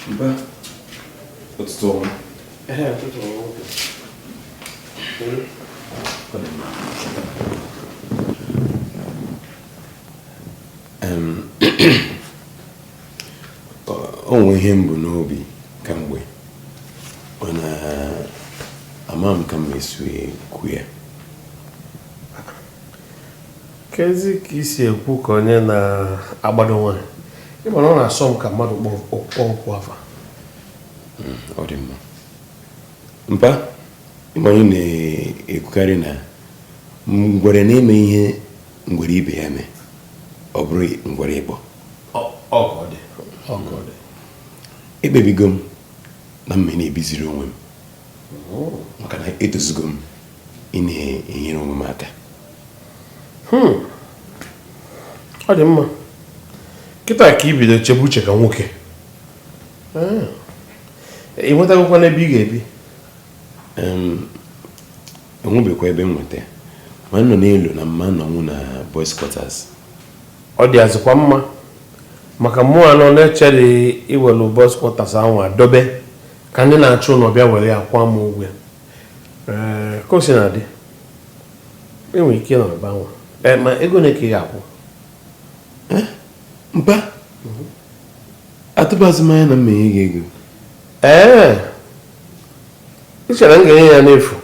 Mba, ụtụtụ ọma. Ụtụtụ ọma nwoke. O nwee ihe m bu n'obi kamgbe, mana ama m ka m esi ekwu ya. Kezi ka i si ekwu ka onye na-agbado nwaanyị? Ị ma na ọ na-asọ m ka mmadụ kpọọ okwu afa. Ọ dị mma. Mpa, ị ma anyị na-ekwukarị na ngwere na-eme ihe ngwere ibe ya mee, ọ bụrụ ngwere ịkpọ. Ekpebigo m na m na-ebiziri onwe m, maka na etozugo m ị na-enyere onwe m aka. Ọ dị mma. Kịta ka i bido chebe uche ka nwoke. Ị nwetagokwa n'ebe ị ga-ebi? Enwebekwa ebe m nweta, ma m nọ n'elu na mma nọnwụ na boys quarters. Ọ dị azịkwa mma maka mụ anọ na-echere iwelu boys quarters ahụ adobe ka ndị na-achụ ụlọ bịa were ya kwa m ụgwọ ya. Ee, ka o si na-adị, enwere ike ịnọ ebe ahụ. Ee, ma ego na ka ị ga-akwụ? Mpa, atụbazị m anya na m enye gị ego. Ee, ị chere m ga-enye ya n'efu?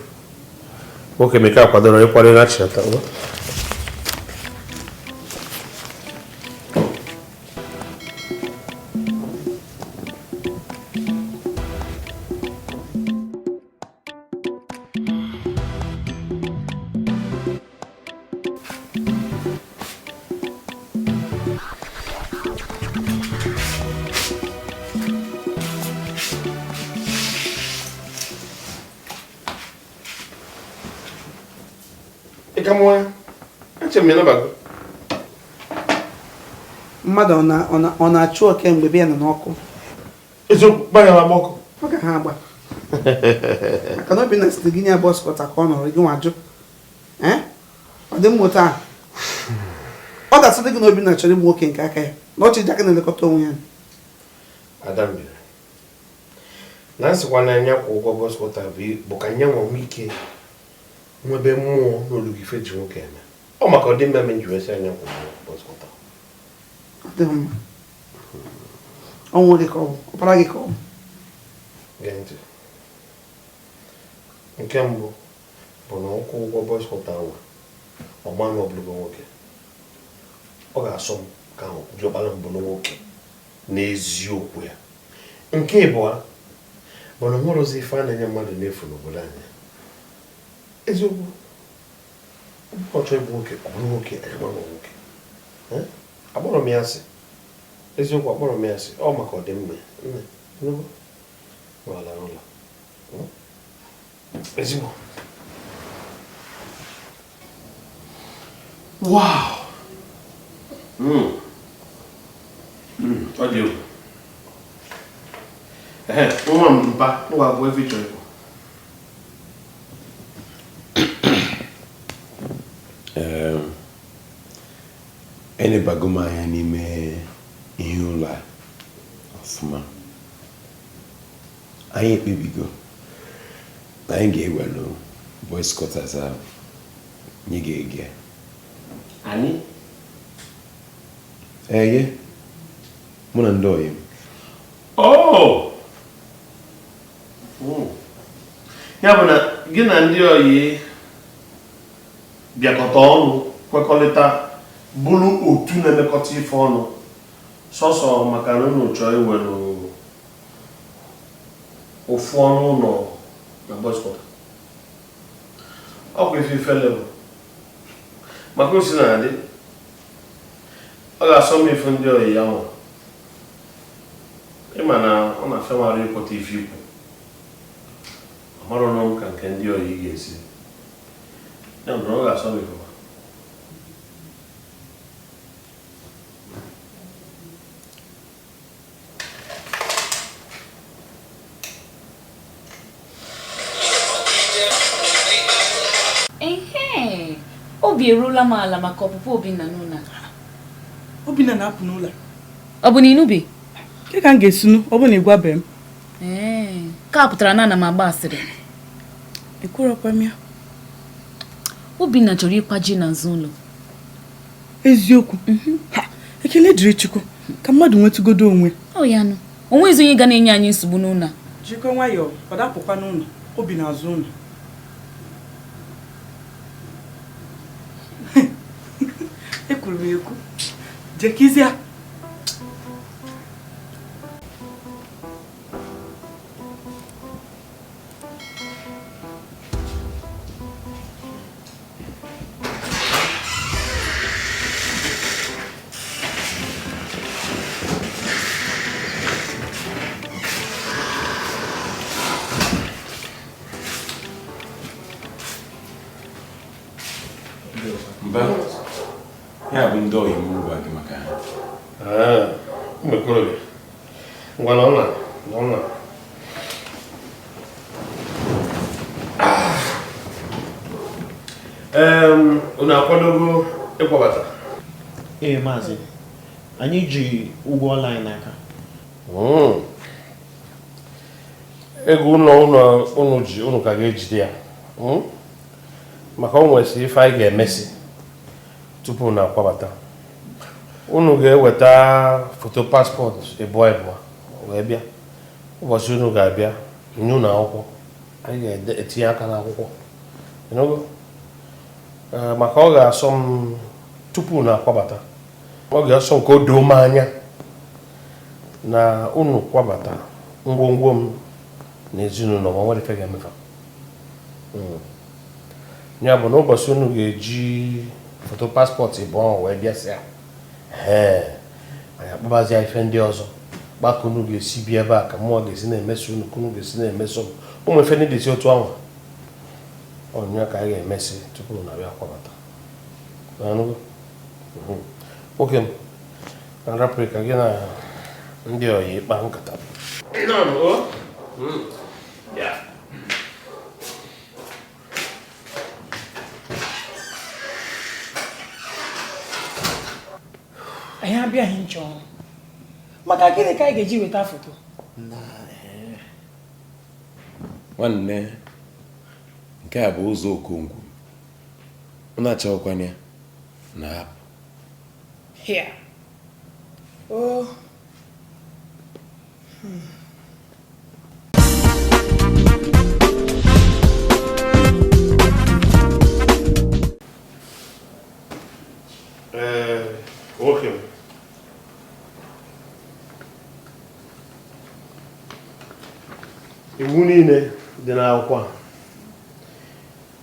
Nwoke meka kwadoro ịkwado na chịata. Mmadụ ọ na-achụ oke mgbe be ya nọ n'ọkụ? Eziokwu, gbanya agba ọkụ. Ọ ga ha agba. Maka na Obinna siri gị nye boys quarter ka ọ nọrọ gị nwa jụ. Ọ dị mmụta a. Ọ ga-asị gị na Obinna chọrọ ịbụ nwoke nke aka ya, na ọ chịrị aka na-elekọta onwe ya. Adambere, na nsịkwa na anya kwụ ụgwọ boys quarter bụ ka nya nwa nwee ike nwebe mmụọ n'olu gị ife ji nwoke eme. Ọ maka ọdịmma m ji wee sị anya kwụ ụgwọ boys quarter. Ọ dịghị mma. Ọnwụ gị ka ọ bụ, ọbara gị ka ọ bụ. Gee ntị. Nke mbụ bụ na ụkwụ ụgwọ boys quarter ahụ ọma na ọbụlụgo nwoke. Ọ ga-asọ m ka ahụ diọkpara m bụrụ nwoke n'eziokwu ya. Nke ịbụọ bụ na nwere ozi ife a na-enye mmadụ n'efu n'obodo anyị. Eziokwu, ọ chọọ ịbụ nwoke, ọ bụrụ nwoke, anyị mara nwoke. Akpọrọ m ya asị. Eziokwu, akpọrọ m ya asị. Ọ maka ọdịmma ya. Nne, nnukwu n'ala n'ụlọ. Ezigbo. Wow! Ọ dị egwu. Nwa m mpa, ngwa gwa efe chọrọ ịkpọ. Elebago m anya n'ime ihe ụlọ a ọfụma. Anyị ekpebigo na anyị ga-ewelu boys quarters ahụ nye gị ego ya. Anyị? Eye, mụ na ndị ọyị m. Oh! Ya bụ na gị na ndị ọyị bịakọta ọnụ kwekọrịta bụrụ otu na-emekọta ife ọnụ sọsọ maka na unu chọọ iwelu ofu ọnụ ụlọ na boys quarter. Ọ bụ ife ifele bụ maka osi na-adị ọ ga-asọ m ife ndị ọyị ya nwụ. Ịma na ọ na-afịa m arụ ịkwọta ife ikwu. Amarọ m ka nke ndị ọyị ga-esi. Ya mere ọ ga-asọ m ife. Ehe, obi eruola m ala maka ọpụpụ Obinna n'ụlọ. Obinna na-apụ n'ụlọ. Ọ bụ na ịnụbe? Ke ka m ga-esinu ọ bụ na ị gwabeghị m? Ee, ka pụtara na ana m agba asịrị. Ekwurọkwa m ya. Obinna chọrọ ịkwaje n'azụ ụlọ. Eziokwu. Ha, ekele dịrị Chukwu ka mmadụ nwetụgodo onwe. Ọ ya nụ. O nweghịzi onye ga na-enye anyị nsogbu n'ụlọ a. Jikọ nwayọọ, ọ dapụkwa n'ụlọ, obi n'azụ ụlọ. Ekwuru m ekwu. Jekizia. Mba, ya bụ ndị oyi m gwa gị maka ha. Ụmụ okorobịa, ngwa na ọna na ọna. Unu akwadogo ịkwabata? Ee, maazị, anyị ji ụgwọ ọla anyị n'aka. Ego ụlọ ụlọ unu ji unu ka ga-ejide ya. Maka o nwesị ife anyị ga-emesi tupu unu akwabata. Unu ga-eweta foto paspọtụ ịbụọ ịbụọ wee bịa. Ụbọchị unu ga-abịa, nye unu akwụkwọ. Anyị ga-etinye aka n'akwụkwọ. Ịnụgo? Maka ọ ga-asọ m tupu unu akwabata. Ọ ga-asọ m ka o doo m anya na unu kwabata ngwongwo m na ezinụlọ ma nwere ife ga-emefa. Ya bụ na ụbọchị unu ga-eji foto paspọtụ ịbụọ ahụ wee bịasịa. Ee, anyị akpọbazịa ife ndị ọzọ. Gbakọ unu ga-esi bịa ebe a ka mụọ ga-esi na-emeso unu, ka unu ga-esi na-emeso m. Ụmụ ife ndị dị otu ahụ. Ọnya ka anyị ga-emesi tupu unu abịa kwabata. Anụgo? Nwoke m, na nrapụrụ ka gị na ndị ọyị kpaa nkata. Anyị abịaghị nchọ ọrụ. Maka gịnị ka anyị ga-eji weta foto? Nwanne, nke a bụ ụzọ Okonkwo. Unu achọghịkwana ya na hapụ. Here. Oh. Ee, nwoke m. Iwu niile dị n'akwụkwọ a,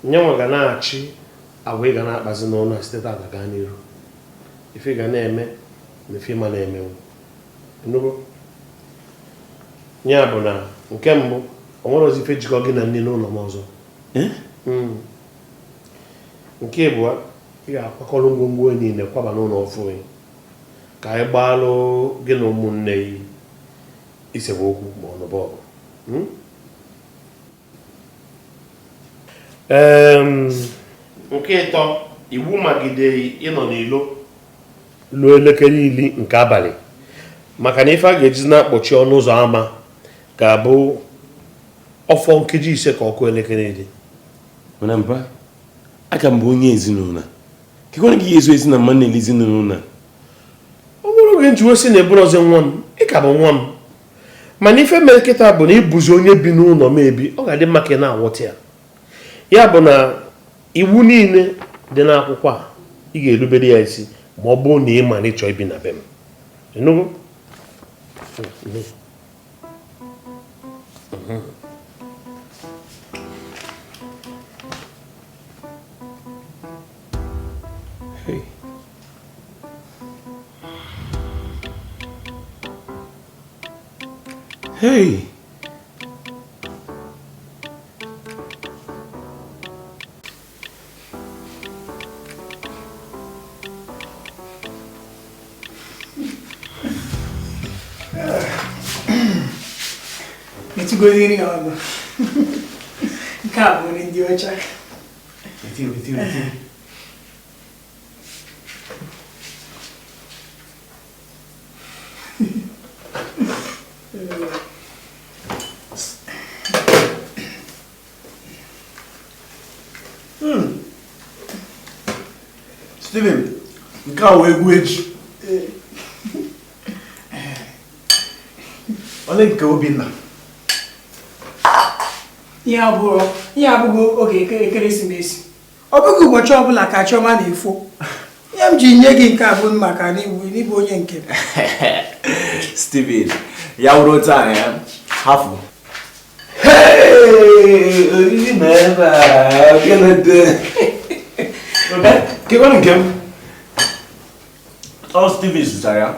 nyenwa ga na-achị agwa ị ga na-akpazi n'ụlọ a site tata gaa n'iru. Ife ga na-eme na ife ma na-emenwu. Ịnụgo? Ya bụ na nke mbụ, o nwere ozi ife jikọ gị na nne n'ụlọ m ọzọ. Nke ịbụọ, ị ga-akwakọrọ ngwongwo niile kwaba n'ụlọ ọfụ gị ka anyị gbaalụ gị na ụmụnne gị isemokwu ma ọ nụba ọgụ. Nke ịtọ, iwu magide ịnọ n'ilo ruo elekere 10 nke abalị maka na ife a ga-eji na-akpọchi ọnụ ụzọ ámá ga-abụ ọfọ nkeji 5 ka ọkụ elekere 10. Mana mba, aka m bụ onye ezinụlọ. Kekwana gị ga-ezu ezi na mma na-ele ezinụlọ a? Ọ bụrụ oge njiwe si na eburu ọzọ nwa m, ị ka bụ nwa m. Mana ife mere kịta bụ na ịbụzi onye bi n'ụlọ m ebi, ọ ga-adị mma ka ị na-aghọta ya. Ya bụ na iwu niile dị n'akwụkwọ a, ị ga-erubere ya isi ma ọ bụrụ na ị ma na ị chọọ ibi na be m. Ịnụgo? Hey. Hey. Metụgodiri ya ọnụ. Nke a bụ nri ndị ọcha. Steven, nke a wee egwu eji. Ole nke Obinna? Ihe abụghị oge ekeresimesi. Ọ bụghị ụbọchị ọbụla ka Chioma na-efo. Ihe m ji nye gị nke a bụ maka n'ịbụ onye nke m. Steven, ya wụrụ otu a ya hafụ. Oriri na ebe a, gịnị dị? Kekwanụ nke m? Ọ Steven zụtara ya.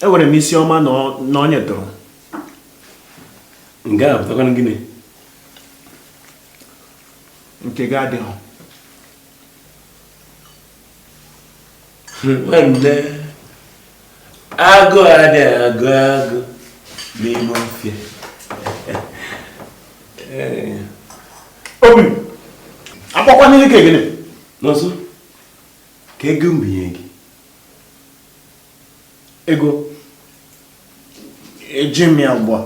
Enwere m isi ọma na ọ nyetụrụ. Nke a pụtakwanụ gịnị? Nke gị adịghị. Nwanne, agụụ adịghị agụ agụ n'ime ọfịa. Obi, akpọkwana ihe ka gịnị? Nọnso, ka ego m binye gị. Ego eji m ya ugbu a.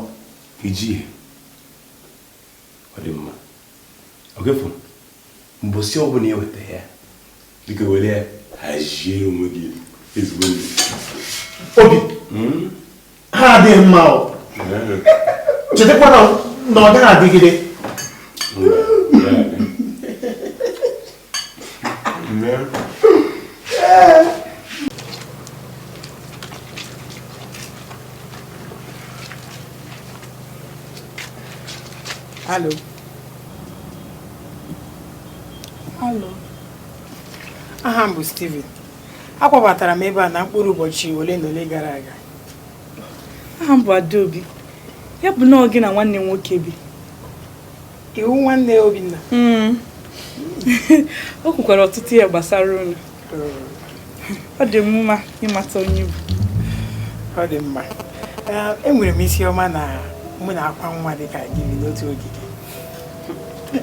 Iji ya. Ọ dị mma. Okefọ, mbọsị ọbụla i weta ya, biko were ya hazie onwe gị ezigbo nri. Obi, ha adịghị mma o. Chetakwa na ọ gaghị adịgide. Alo. Alo. Aha m bụ Steven. Akwabatara m ebe a na mkpụrụ ụbọchị ole na ole gara aga. Aha m bụ Adaobi. Ya bụ na ọ gị na nwanne m nwoke bi. Iwu nwanne Obinna. O kwukwara ọtụtụ ihe gbasara unu. Ọ dị m mma ịmata onye bụ. Ọ dị mma. Enwere m isi ọma na mụ na akwa nwa dị ka gị bi n'otu ogige.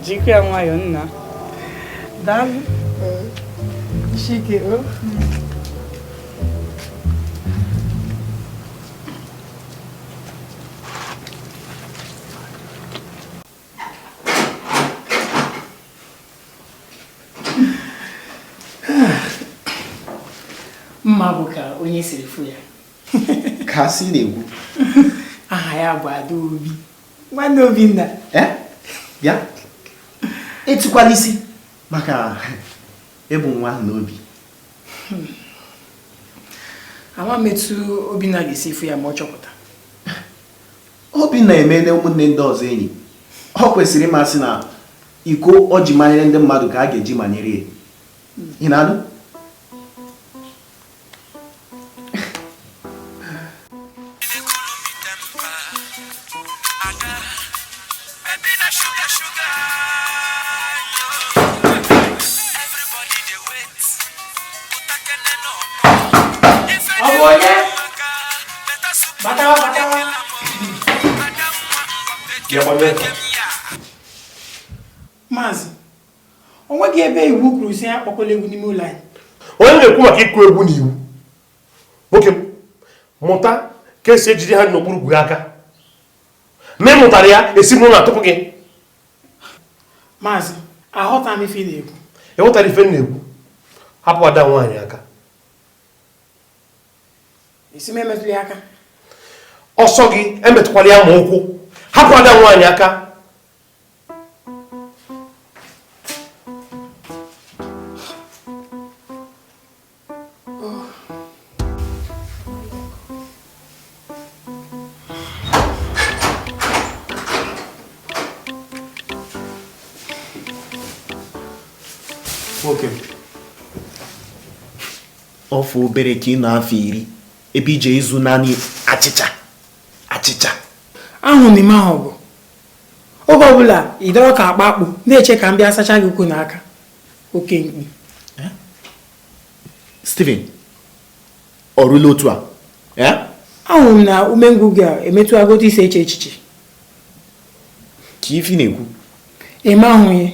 Jikwa ya nwayọọ nna. Daalụ. Chike o. Mma bụ ka onye siri fụ ya. Ka sị na-ekwu. Aha ya bụ Adaobi. Nwanne Obinna. Bịa. Etukwala isi maka ịbụ nwa ahụ n'obi. Ama m etu Obinna ga-esi fụ ya ma ọ chọpụta. Obinna emeela ụmụnne ndị ọzọ enyi. Ọ kwesịrị ịmasị na iko ọ ji manyere ndị mmadụ ka a ga-eji manyere ya. Ị na-anụ? Maazị, o nweghị ebe iwu kwuru sị akpọkwala egwu n'ime ụlọ anyị. Onye na-ekwu maka ịkụ egwu n'iwu. Nwoke m, mụta ka esi ejide ha n'okpuru gị aka. Ma ị mụtara ya, esi m n'ụlọ atụpụ gị. Maazị, aghọta m ife ị na-ekwu. Ị ghọtara ife m na-ekwu? Hapụ ada nwaanyị aka. Esi m emetụla ya aka. Ọsọ gị emetụkwala ya ma ụkwụ. Hapụ ada nwaanyị aka. Nwoke, ọ fụ obere ka ị nọ afọ 10 ebe ije ịzụ naanị achịcha achịcha. Ahụ n'ime ahụ bụ oge ọbụla ị dọrọ ka akpa akpụ na-eche ka m bịa sacha gị ụkwụ n'aka. Oke mkpi. Steven, ọ rụla otu a? Ahụrụ m na umengwụ gị a emetụtago otu isi eche echiche. Ka ife na-ekwu? Ị ma ahụghị.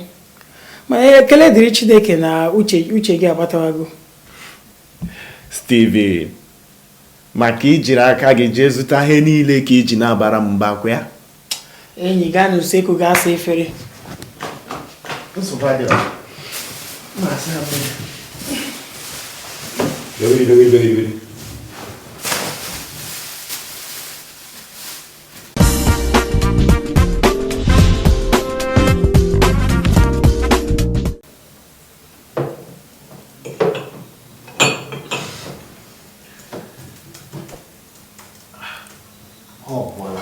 Mana ekele dịrị Chineke na uche gị agbatawago. Steven, Maka ijiri aka gị jee zụta ihe niile ka iji na-abara m mba kwa ya. Enyi, gaa n'usekwu gaa saa efere. Nsogbu adịrọ. Dogiri, dogiri, dogiri, dogiri. Ọ gwụla.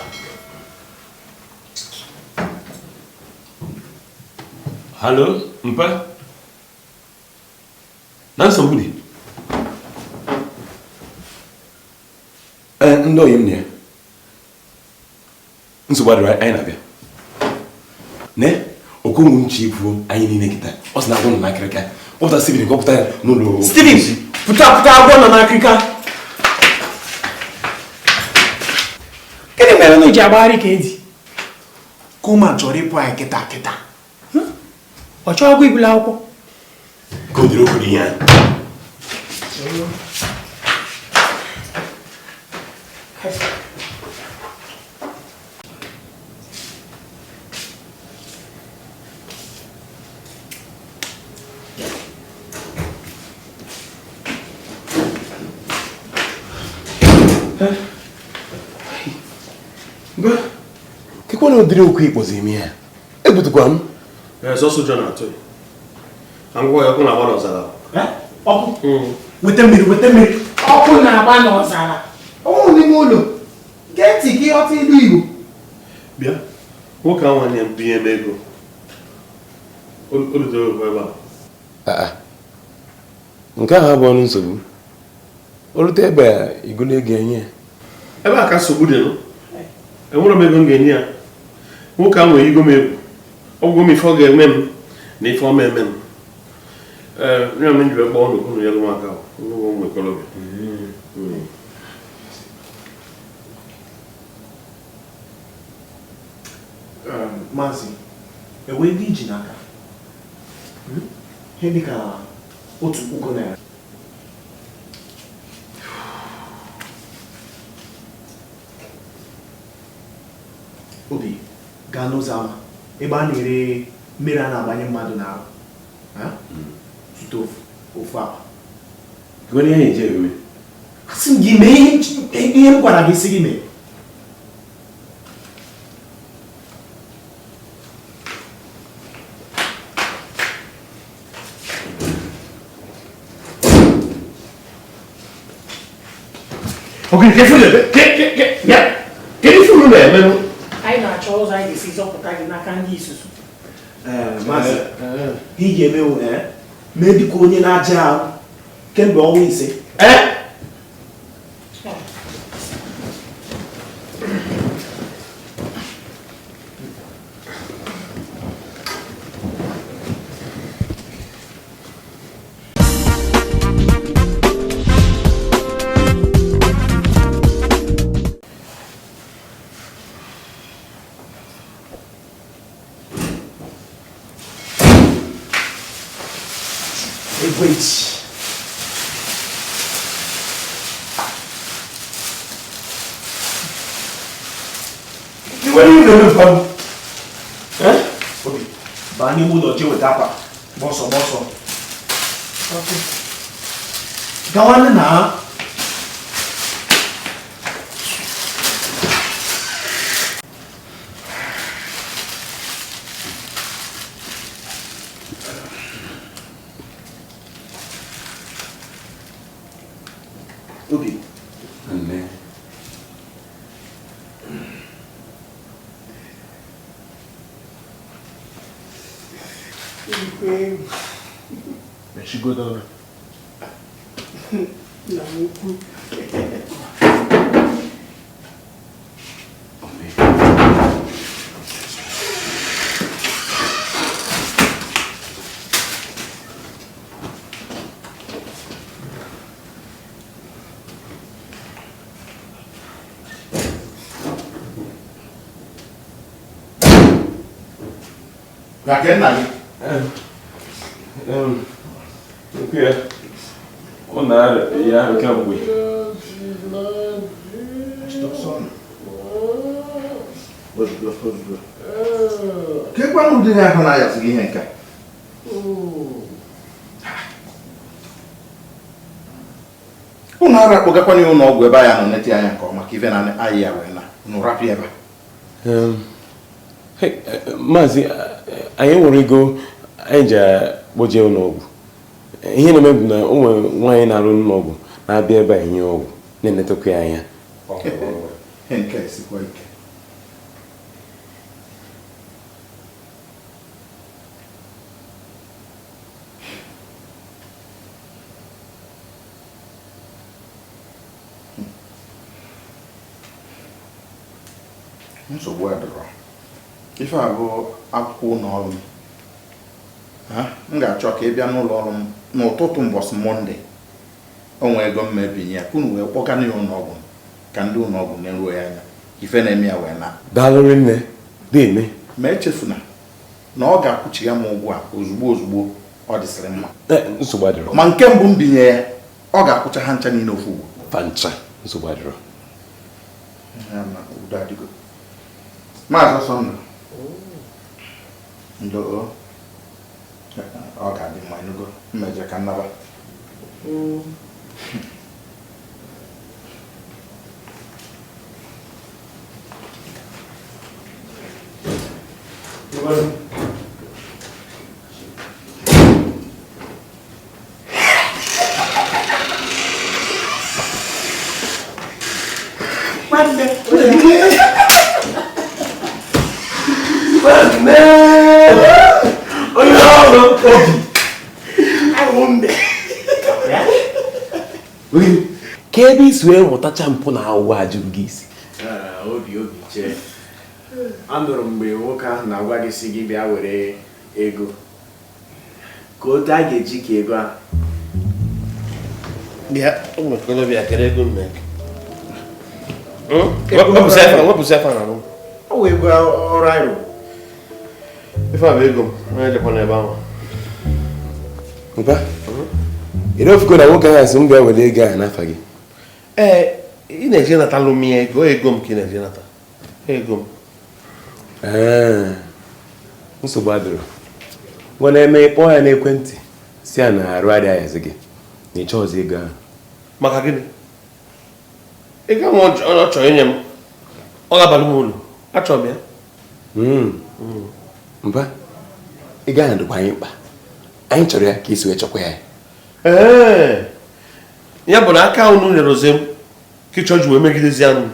Halo, mpa? Na nsogbu dị? Ee, ndị oyi m na ya. Nsogbu adịrọ, anyị na-abịa. Ne, okonwu m chi ikwuo anyị niile kịta. Ọ sị na agwọ nọ n'akịrịka. Kpọpụta Steven ka ọ pụta ya n'ụlọ. Steven, pụta pụta agwọ nọ n'akịrịka. Gịnị mere unu ji agbagharị ka edi? Kuma chọrọ ịpụ anyị kịta kịta. Ọ chọghịkwa ibulu akwụkwọ. Ka o dịrị okwu ihe ahụ. Mba, kekwa na ụdịrị okwu ịkpọzi ime ya. Egbutukwa m. Sọsọ ụjọ na-atụ ya. Ka m gwa ya, ọkụ na-agba n'ọzara. Ọkụ? Weta mmiri, weta mmiri. Ọkụ na-agba n'ọzara. Ọnwụ n'ime ụlọ. Gee ntị ka ịghọta ilu Igbo. Bịa, nwoke ahụ nye binye m ego. O rutere ebe a. Nke ahụ abụọ nsogbu. O rute ebe a, igolo ego enye ya. Ebe a ka nsogbu dị nụ. Enwere m ego m ga-enye ya. Nwoke ahụ eyigo m egwu. Ọ gwụgo m ife ọ ga-eme m na ife ọ ma eme m. Ee, nne m jiri kpọọ unu unu nyere m aka unu ụmụ ikorobịa. Maazị, enwe ego iji n'aka? Ihe dịka 1,000 naira. Obi, gaa n'ụzọ ama ebe a na-ere mmiri a na-agbanye mmadụ n'ahụ. Zụta ofu akpa. Gịnị ihe eji eme? Asị m gị mee ihe m gwara gị sị gị mee. Kedu ife unu na-eme? Anyị na-achọ ụzọ anyị ga-esi zọpụta gị n'aka ndị isusu. Maazị, ị ga-eme mee dịka onye na-aja ahụ kemgbe ọnwa 5. Obi, baa n'ime ụlọ jee weta akwa. Gbọsọ gbọsọ. Gawanụ na. Obi. Nne. Mechigodo. Nna m ukwu. Nna gị. Nke ya, ọ na-arịa ya arụ kemgbe. Ozugbo ozugbo kekwanụ ụdịrị ahụ na-ayasị gị ihe nke a? Unu ara akpọgakwana ya ụlọ ọgwụ ebe anyị nọ nete anya nke ọma ka ife na ayị ya wee na unu rapụ ebe a. Maazị, anyị nwere ego anyị ji akpọje ụlọ ọgwụ. Ihe na-eme bụ na o nwere nwaanyị na-arụ n'ụlọ ọgwụ na-abịa ebe a enye ọgwụ na-enetakwa ya anya. Nke a esikwa ike. Nsogbu adịrọ. Ife a bụ akwụkwọ ụlọ ọrụ m. M ga-achọ ka ị bịa n'ụlọ ọrụ m n'ụtụtụ mbọsị Mọnde. O nwee ego m ebinye ya ka unu wee kpọgana ya ụlọ ọgwụ ka ndị ụlọ ọgwụ na-eruo ya anya ife na-eme ya wee na. Daalụ rinne, deme. Ma echefuna na ọ ga-akwụchiga m ụgwọ a ozugbo ozugbo ọ dịsịrị mma. Nsogbu adịrọ. Ma nke mbụ m binye ya ọ ga-akwụcha ha ncha niile ofu ugbo. Fa ncha, nsogbu adịrọ. Udo adịgo. Maazị Ọsọndụ, ndo ọ ga-adị mma ịnụgo mmejọ ka nnaba. Ka ebe isi wee mụtacha mpụ na aghụghọ a juru gị isi. Obi obi chee anụrụ m mgbe nwoke ahụ na-agwa gị sị gị bịa were ego ka otu a ga-eji ka ego ahụ bịa ụmụ okorobịa kere ego m ọ wụ ego ọrụ anyị rụrụ. Ife a bụ ego m onye dịkwa n'ebe ahụ. Mpa, ị na nwoke ahụ asị m bịa were ego ahụ n'afa gị? Ee, ị na-eje natalụ m ya ego, ego m ka ị na-eje nata. Ego m. Ee, nsogbu adịrọ. Ngwa na-eme kpọọ ya n'ekwentị si ya na arụ adịghị ayazi gị na ị chọọzi ego ahụ. Maka gịnị? Ego ahụ ọ chọrọ inye m, ọ ga-abalị m uru. Achọrọ m ya. Mpa, ego ahụ dịkwa anyị mkpa. Anyị chọrọ ya ka isi wee chọkwa ya. Ee, ya bụ na aka unu nyere ozi m ka ị chọọ ji wee megidezi anụ.